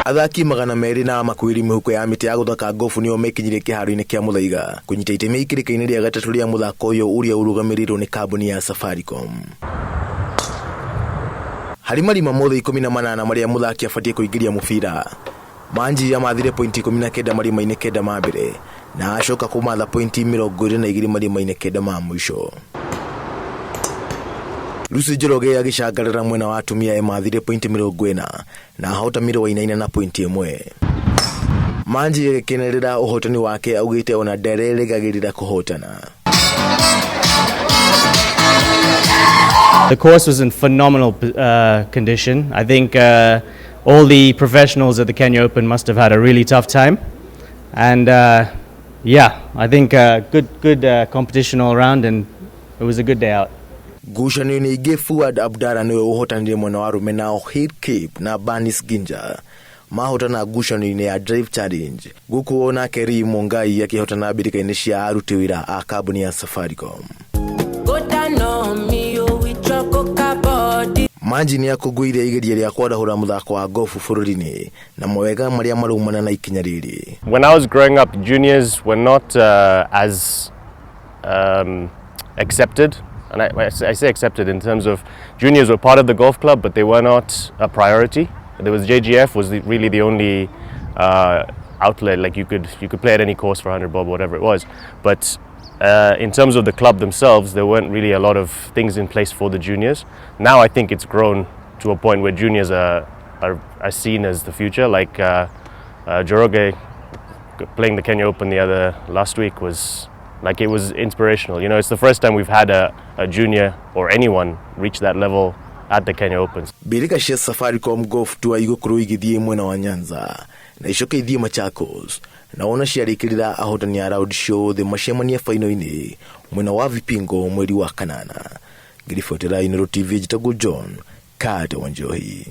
Athaki 200 na makuĩri mĩhuko ya mĩtĩ ya gũthaka gofu nĩo mekinyirie kĩharo-inĩ kĩa Muthaiga kũnyita itemi ikĩrĩka-inĩ rĩa gatatũ rĩa mũthako ũyũ ũrĩa ũrũgamĩrĩirwo nĩ kambuni ya Safaricom. Harĩ marima mothe 18 marĩa mũthaki abatiĩ kũingĩria mũbira, Manji amathire pointi 19 marima-inĩ 9 ma mbere na acoka kũmatha pointi 22 marima-inĩ 9 ma mũico. Lucy Njoroge agĩcangarara mwena wa atumia emathire pointi 40 na ahotanire Wainaina na pointi 1. Manji agĩkenerera ũhotani wake augĩte ona ndarerĩgagĩrĩra kũhotana. The course was in phenomenal condition. I think all the professionals at the Kenya Open must have had a really tough time. And yeah, I think good competition all around, and it was a good day out. Ngucanio-inĩ ingĩ, Fuad Abdalla nĩwe ũhotanire mwena wa arũme, nao Hill Cape na Bernice Ginja mahotana ngucanio-inĩ ya Drive Challenge, gũkũ onake Lee Mungai akĩhotana mbĩtĩka-inĩ cia aruti wĩra a kambuni ya Safaricom. Go down on me, oh, with your coca body. Manji nĩ akũngũĩire igeria rĩa kwarahũra mũthako wa gofu bũrũri-inĩ na mawega marĩa maraumana na ikinya rĩrĩ. When I was growing up, juniors were not as accepted. And I say accepted in terms of juniors were part of the golf club, but they were not a priority. There was JGF was really the only outlet. Like you could play at any course for 100 bob, whatever it was. But in terms of the club themselves, there weren't really a lot of things in place for the juniors. Now I think it's grown to a point where juniors are seen as the future. Like Njoroge playing the Kenya Open the other last week was like, it was inspirational. It's the first time we've had a junior or anyone reach that level at the Kenya Open. Mbĩtĩka cia Safaricom Golf Tour igũkorwo igĩthiĩ mwena wa Nyanza na icoke ithiĩ Machakos, na wona ciarĩkĩrĩra ahotani a raundi ciothe macemanie faino-inĩ mwena wa Vipingo mweri wa kanana. Ngĩribotera Inooro TV, njĩtagwo John Kate Wanjohi.